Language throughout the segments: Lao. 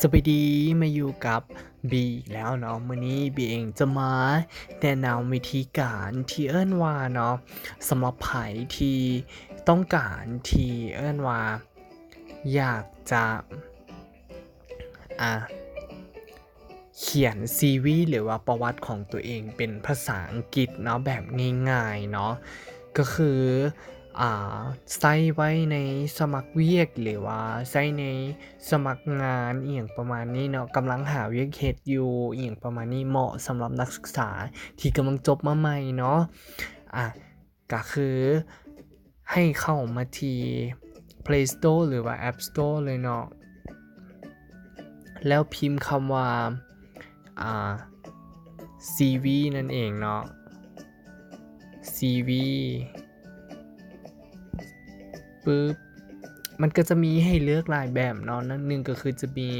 ສະບາຍດີ ມາຢູ່ກັບບີອີກແລ້ວເນາະ. ມື້ນີ້ບີເອງຈະມາແນະນຳວິທີການທີ່ເອີ້ນວ່າເນາະ ສຳລັບໃຜທີ່ຕ້ອງການທີ່ເອີ້ນວ່າ ຢາກຈະ ອ່າ ຂຽນຊີວີ ຫຼືວ່າປະຫວັດຂອງຕົວເອງເປັນພາສາອັງກິດເນາະ ແບບງ່າຍໆເນາະ ກໍຄື ອ່າ ໃຊ້ໄວ້ໃນສະໝັກວຽກ ຫຼືວ່າໃຊ້ໃນສະໝັກງານ ອີ່ຫຍັງປະມານນີ້ເນາະ, ກຳລັງຫາວຽກເຮັດຢູ່ ອີ່ຫຍັງປະມານນີ້, ເໝາະສຳລັບນັກສຶກສາທີ່ກຳລັງຈົບມາໃໝ່ເນາະ. ອ່າ ກະຄືໃຫ້ເຂົ້າມາທີ່ Play Store ຫຼືວ່າ App Store ເລີຍເນາະ ແລ້ວພິມຄຳວ່າ ອ່າ ຊີວີ ນັ້ນເອງເນາະ ຊີວີ ປຶບ ມັນກໍຈະມີໃຫ້ເລືອກຫຼາຍແບບເນາະ. ໜຶ່ງກໍຄືຈະມີ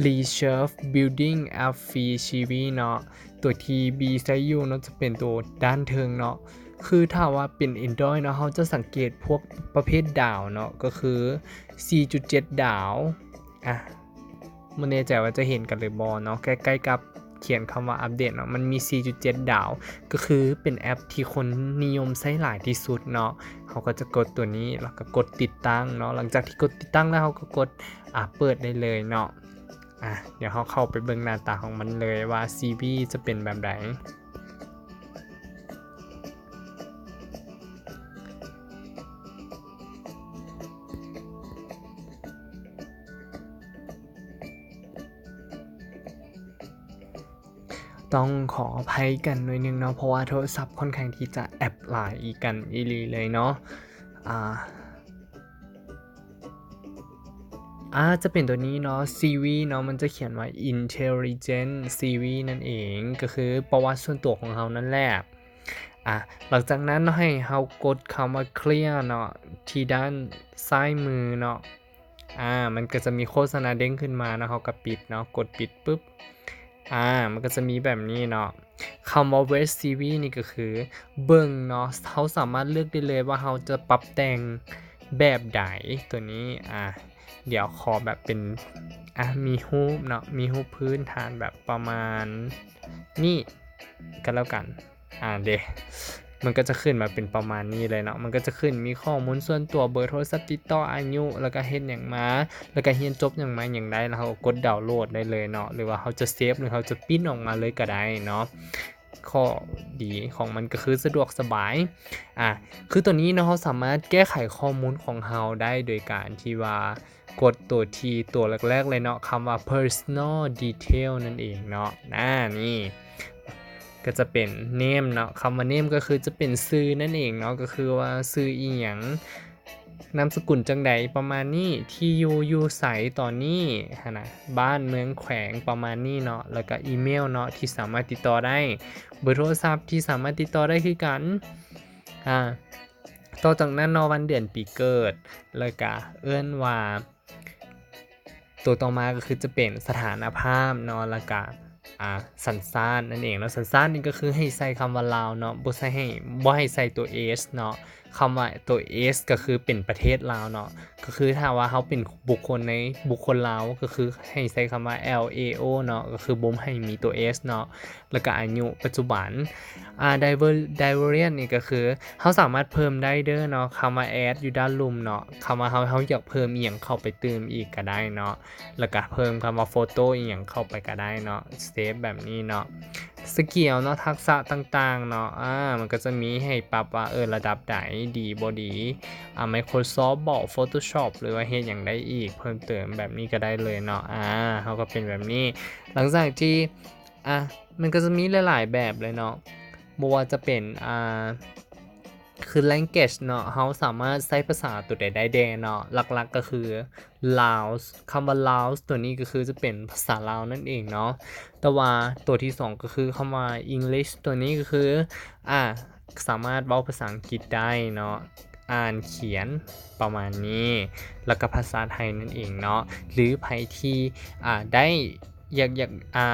Research Building App Free ຊີວີ ເນາະ, ຕົວທີ່ບີໃຊ້ຢູ່ເນາະ ຈະເປັນຕົວດ້ານເທິງເນາະ. ຄືຖ້າວ່າເປັນ Android ເນາະ ເຮົາຈະສັງເກດພວກປະເພດດາວເນາະ ກໍຄື ສີ່ຈຸດເຈັດ ດາວ ອ່າ ບໍ່ແນ່ໃຈວ່າຈະເຫັນກັນຫຼືບໍ່ເນາະ, ໃກ້ໆກັບຂຽນຄຳວ່າອັບເດດເນາະ ມັນມີ ສີ່ຈຸດເຈັດ ດາວ ກໍຄືເປັນແອັບທີ່ຄົນນິຍົມໃຊ້ຫຼາຍທີ່ສຸດເນາະ. ເຮົາກໍຈະກົດຕົວນີ້ ແລ້ວກໍກົດຕິດຕັ້ງເນາະ. ຫຼັງຈາກທີ່ກົດຕິດຕັ້ງແລ້ວ ເຮົາກໍກົດ ອ່າ ເປີດໄດ້ເລີຍເນາະ. ອ່າ ດຽວເຮົາເຂົ້າໄປເບິ່ງໜ້າຕາຂອງມັນເລີຍວ່າຊີວີຈະເປັນແບບໃດ. ຕ້ອງຂໍອະໄພກັນໜ້ອຍໜຶ່ງເນາະ ເພາະວ່າໂທລະສັບຂ້ອນຂ້າງທີ່ຈະແອັບຫຼາຍອີກກັນອີ່ຫຼີເລີຍເນາະ. ອ່າ ອາ ຈະເປັນຕົວນີ້ເນາະ ຊີວີ ເນາະ, ມັນຈະຂຽນວ່າ Intelligent ຊີວີ ນັ້ນເອງ ກໍຄືປະຫວັດສ່ວນຕົວຂອງເຮົານັ້ນແຫຼະ. ອາ ຫຼັງຈາກນັ້ນເນາະ ໃຫ້ເຮົາກົດຄຳວ່າ Clear ເນາະ ທີ່ດ້ານຊ້າຍມືເນາະ. ອາ ມັນກໍຈະມີໂຄສະນາເດ້ງຂຶ້ນມາເນາະ, ເຮົາກໍປິດເນາະ, ກົດປິດປຶບ ອາ ມັນກໍຈະມີແບບນີ້ເນາະ. ຄຳວ່າ Web ຊີວີ ນີ້ກໍຄືເບິ່ງເນາະ, ເຮົາສາມາດເລືອກໄດ້ເລີຍວ່າເຮົາຈະປັບແຕ່ງແບບໃດ ຕົວນີ້. ອາ ດຽວຂໍແບບເປັນ ອາ ມີຮູບເນາະ, ມີຮູບພື້ນຖານແບບປະມານນີ້ກໍແລ້ວກັນ. ອາ ເດ ມັນກໍຈະຂຶ້ນມາເປັນປະມານນີ້ເລີຍເນາະ, ມັນກໍຈະຂຶ້ນມີຂໍ້ມູນສ່ວນຕົວ, ເບີໂທລະສັບຕິດຕໍ່, ອາຍຸ, ແລ້ວກໍເຮັດຫຍັງມາ, ແລ້ວກໍຮຽນຈົບຫຍັງມາຫຍັງໄດ້, ແລ້ວເຮົາກໍກົດດາວໂຫຼດໄດ້ເລີຍເນາະ, ຫຼືວ່າເຮົາຈະເຊບ ຫຼືເຮົາຈະປຣິ້ນອອກມາເລີຍກໍໄດ້ເນາະ. ຂໍ້ດີຂອງມັນກໍຄືສະດວກສະບາຍ. ອາ ຄືຕົວນີ້ເນາະ ເຮົາສາມາດແກ້ໄຂຂໍ້ມູນຂອງເຮົາໄດ້ໂດຍການທີ່ວ່າ ກົດຕົວທີ່ຕົວແລກໆເລີຍເນາະ, ຄຳວ່າ Personal Detail ນັ້ນເອງເນາະ. ອາ ນີ້ກໍຈະເປັນ Name ເນາະ, ຄຳວ່າ Name ກໍຄືຈະເປັນຊື່ນັ້ນເອງເນາະ, ກໍຄືວ່າຊື່ອີ່ຫຍັງ, ນາມສະກຸນຈັ່ງໃດ ປະມານນີ້, ທີ່ຢູ່ ຢູ່ໃສຕອນນີ້ຫັ້ນນະ, ບ້ານ ເມືອງ ແຂວງ ປະມານນີ້ເນາະ, ແລ້ວກໍອີເມວເນາະ ທີ່ສາມາດຕິດຕໍ່ໄດ້, ເບີໂທລະສັບທີ່ສາມາດຕິດຕໍ່ໄດ້ຄືກັນ. ອາ ຕໍ່ຈາກນັ້ນເນາະ ວັນເດືອນປີເກີດ, ແລ້ວກະເອີ້ນວ່າ ຕົວຕໍ່ມາກໍຄືຈະເປັນສະຖານະພາບເນາະ ແລ້ວກະ ອາ ສັນຊາດນັ້ນເອງເນາະ. ສັນຊາດນີ້ກໍຄືໃຫ້ໃສ່ຄຳວ່າລາວເນາະ, ບໍ່ໃສ່ໃຫ້ ບໍ່ໃຫ້ໃສ່ຕົວ S ເນາະ. ຄຳວ່າຕົວ S ກໍຄືເປັນປະເທດລາວເນາະ, ກໍຄືຖ້າວ່າເຮົາເປັນບຸກຄົນໃນ ບຸກຄົນລາວ ກໍຄືໃຫ້ໃສ່ຄຳວ່າ L A O ເນາະ, ກໍຄືບໍ່ໃຫ້ມີຕົວ S ເນາະ. ແລ້ວກໍອາຍຸປັດຈຸບັນ. ອາ Diver- Diverient ນີ້ກໍຄືເຮົາສາມາດເພີ່ມໄດ້ເດີເນາະ, ຄຳວ່າ Add ຢູ່ດ້ານລຸ່ມເນາະ, ຄຳວ່າເຮົາ ເຮົາຢາກເພີ່ມອີ່ຫຍັງເຂົ້າໄປຕື່ມອີກກໍໄດ້ເນາະ, ແລ້ວກໍເພີ່ມຄຳວ່າ Photo ອີ່ຫຍັງເຂົ້າໄປກໍໄດ້ເນາະ, Save ແບບນີ້ເນາະ. Skill ເນາະ, ທັກສະຕ່າງໆເນາະ, ອາ ມັນກໍຈະມີໃຫ້ປັບວ່າ ເອີ ລະດັບໃດ ດີບໍ່ດີ, ອາ Microsoft ບໍ Photoshop ຫຼືວ່າເຮັດຫຍັງໄດ້ອີກເພີ່ມເຕີມແບບນີ້ກໍໄດ້ເລີຍເນາະ. ອາ ເຮົາກໍເປັນແບບນີ້. ຫຼັງຈາກທີ່ ອາ ມັນກໍຈະມີຫຼາຍໆແບບເລີຍເນາະ, ບໍ່ວ່າຈະເປັນ ອາ ຄື language ເນາະ, ເຮົາສາມາດໃຊ້ພາສາຕົວໃດໄດ້ແດ່ເນາະ, ຫຼັກໆກໍຄື Lao. ຄຳວ່າ Lao ຕົວນີ້ກໍຄືຈະເປັນພາສາລາວນັ້ນເອງເນາະ, ແຕ່ວ່າຕົວທີສອງກໍຄືຄຳວ່າ English ຕົວນີ້ກໍຄື ອາ ສາມາດເວົ້າພາສາອັງກິດໄດ້ເນາະ, ອ່ານຂຽນປະມານນີ້, ແລ້ວກໍພາສາໄທນັ້ນເອງເນາະ. ຫຼືໃຜທີ່ ອາ ໄດ້ ຢາກ ຢາກ ອາ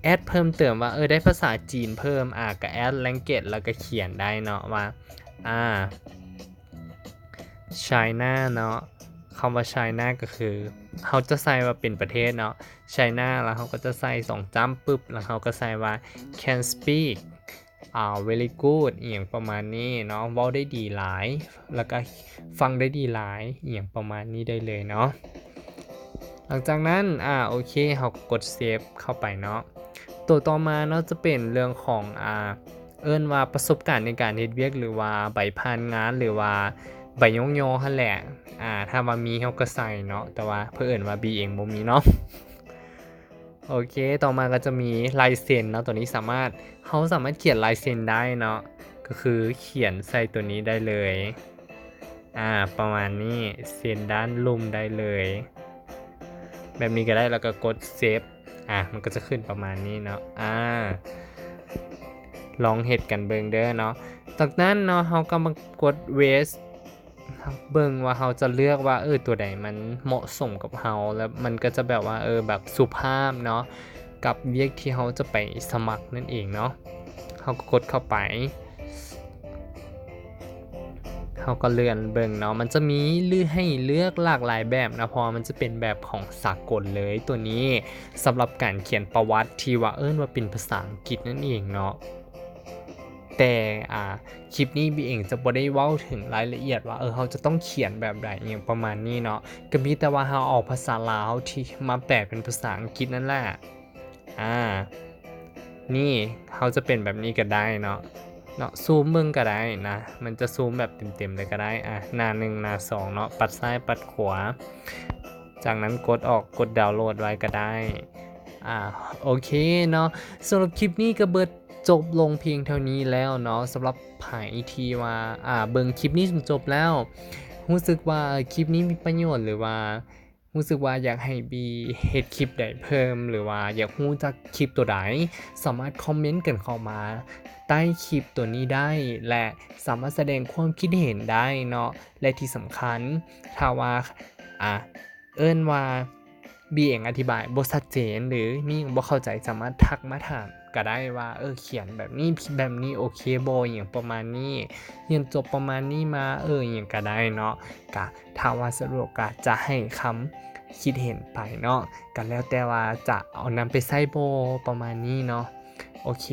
ແອັດເພີ່ມເຕີມວ່າ ເອີ ໄດ້ພາສາຈີນເພີ່ມ, ອາ ກໍ add language ແລ້ວກໍຂຽນໄດ້ເນາະ ວ່າ ອາ China ເນາະ, ຄຳວ່າ China ກໍຄື ເຮົາຈະໃສ່ວ່າເປັນປະເທດເນາະ China ແລ້ວເຮົາກໍຈະໃສ່ສອງຈ້ຳປຶບ ແລ້ວເຮົາກໍໃສ່ວ່າ can speak ອ່າ very good ອີ່ຫຍັງປະມານນີ້ເນາະ ເວົ້າໄດ້ດີຫຼາຍ ແລ້ວກໍຟັງໄດ້ດີຫຼາຍ ອີ່ຫຍັງປະມານນີ້ໄດ້ເລີຍເນາະ. ຫຼັງຈາກນັ້ນ ອ່າ ໂອເຄ ເຮົາກໍກົດ save ເຂົ້າໄປເນາະ. ໂຕຕໍ່ມາເນາະ ຈະເປັນເລື່ອງຂອງ ອ່າ ເອີ້ນວ່າປະສົບການໃນການເຮັດວຽກ ຫຼືວ່າໃບຜ່ານງານ ຫຼືວ່າໃບຍ້ອງຍໍຫັ້ນແຫຼະ. ອ່າ ຖ້າວ່າມີເຮົາກໍໃສ່ເນາະ ແຕ່ວ່າເຜີອີນວ່າບີເອງບໍ່ມີເນາະ. ໂອເຄ ຕໍ່ມາກໍຈະມີລາຍເຊັນເນາະ ຕົວນີ້ສາມາດ ເຮົາສາມາດຂຽນລາຍເຊັນໄດ້ເນາະ ກໍຄືຂຽນໃສ່ຕົວນີ້ໄດ້ເລີຍ ອ່າ ປະມານນີ້ ເຊັນດ້ານລຸ່ມໄດ້ເລີຍ ແບບນີ້ກໍໄດ້ ແລ້ວກໍກົດ save ອ່າ ມັນກໍຈະຂຶ້ນປະມານນີ້ເນາະ. ອ່າ ລອງເຮັດກັນເບິ່ງເດີເນາະ. ຈາກນັ້ນເນາະ ເຮົາກໍມາກົດ wait ເບິ່ງວ່າເຮົາຈະເລືອກວ່າ ເອີ ຕົວໃດມັນເໝາະສົມກັບເຮົາ ແລ້ວມັນກໍຈະແບບວ່າ ເອີ ແບບສຸພາບເນາະ ກັບວຽກທີ່ເຮົາຈະໄປສະໝັກນັ້ນເອງເນາະ. ເຮົາກໍກົດເຂົ້າໄປ ເຮົາກໍເລື່ອນເບິ່ງເນາະ ມັນຈະມີໃຫ້ເລືອກຫຼາກຫຼາຍແບບນະ ເພາະວ່າມັນຈະເປັນແບບຂອງສາກົນເລີຍ ຕົວນີ້ສຳລັບການຂຽນປະຫວັດທີ່ວ່າເອີ້ນວ່າເປັນພາສາອັງກິດນັ້ນເອງເນາະ. ແຕ່ ອ່າ ຄລິບນີ້ບີເອງຈະບໍ່ໄດ້ເວົ້າເຖິງລາຍລະອຽດວ່າ ເອີ ເຮົາຈະຕ້ອງຂຽນແບບໃດ ອີ່ຫຍັງປະມານນີ້ເນາະ ກໍມີແຕ່ວ່າເຮົາເອົາພາສາລາວທີ່ມາແປເປັນພາສາອັງກິດນັ້ນແຫຼະ. ອ່າ ນີ້ ເຮົາຈະເປັນແບບນີ້ກໍໄດ້ເນາະ ເນາະ ຊູມເບິ່ງກໍໄດ້ນະ ມັນຈະຊູມແບບເຕັມໆເລີຍກໍໄດ້. ອ່າ ໜ້າໜຶ່ງ ໜ້າສອງເນາະ ປັດຊ້າຍປັດຂວາ ຈາກນັ້ນກົດອອກ ກົດດາວໂຫຼດໄວ້ກໍໄດ້. ອ່າ ໂອເຄເນາະ ສຳລັບຄລິບນີ້ກໍເບິດຈົບລົງພຽງເທົ່ານີ້ແລ້ວເນາະ. ສຳລັບໃຜທີ່ວ່າ ອ່າ ເບິ່ງຄລິບນີ້ຈົນຈົບແລ້ວ ຮູ້ສຶກວ່າຄລິບນີ້ມີປະໂຫຍດ ຫຼືວ່າ ຮູ້ສຶກວ່າຢາກໃຫ້ບີເຮັດຄລິບໃດເພີ່ມ ຫຼືວ່າຢາກຮູ້ຈັກຄລິບຕົວໃດ ສາມາດຄອມເມັນກັນເຂົ້າມາໃຕ້ຄລິບຕົວນີ້ໄດ້ ແລະ ສາມາດສະແດງຄວາມຄິດເຫັນໄດ້ເນາະ. ແລະ ທີ່ສຳຄັນ ຖ້າວ່າ ອ່າ ເອີ້ນວ່າບີເອງອະທິບາຍບໍ່ຊັດເຈນ ຫຼືມີຫຍັງບໍ່ເຂົ້າໃຈ ສາມາດທັກມາຖາມກໍໄດ້ວ່າ ເອີ ຂຽນແບບນີ້ ພິມແບບນີ້ໂອເຄບໍ່ ອີ່ຫຍັງປະມານນີ້ ຮຽນຈົບປະມານນີ້ມາ ເອີ ອີ່ຫຍັງກໍໄດ້ເນາະ. ກະ ຖ້າວ່າສະດວກກໍຈະໃຫ້ຄຳຄິດເຫັນໄປເນາະ ກໍແລ້ວແຕ່ວ່າຈະເອົານຳໄປໃຊ້ບໍ່ ປະມານນີ້ເນາະ. ໂອເຄ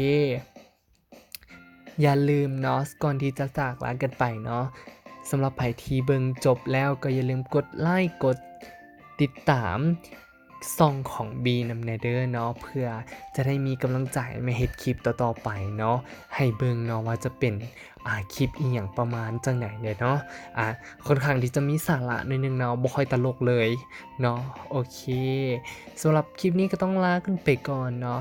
ຢ່າລືມເນາະ ກ່ອນທີ່ຈະຈາກລາກັນໄປເນາະ ສຳລັບໃຜທີ່ເບິ່ງຈົບແລ້ວ ກໍຢ່າລືມກົດໄລ ກົດຕິດຕາມຊ່ອງຂອງບີນຳແດ່ເດີເນາະ ເພື່ອຈະໄດ້ມີກຳລັງໃຈມາເຮັດຄລິບຕໍ່ໆໄປເນາະ ໃຫ້ເບິ່ງເນາະວ່າຈະເປັນ ອ່າ ຄລິບອີ່ຫຍັງປະມານຈັ່ງໃດແດ່ເນາະ. ອ່າ ຄ່ອນຂ້າງທີ່ຈະມີສາລະໜ້ອຍໜຶ່ງເນາະ ບໍ່ຄ່ອຍຕະຫຼົກເລີຍເນາະ. ໂອເຄ ສຳລັບຄລິບນີ້ກໍຕ້ອງລາກັນໄປກ່ອນເນາະ.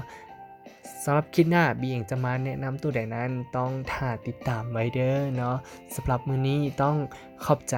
ສຳລັບຄລິບໜ້າບີເອງຈະມາແນະນຳໂຕໃດນັ້ນ ຕ້ອງຖ້າຕິດຕາມໄວ້ເດີເນາະ. ສຳລັບມື້ນີ້ຕ້ອງຂອບໃຈ.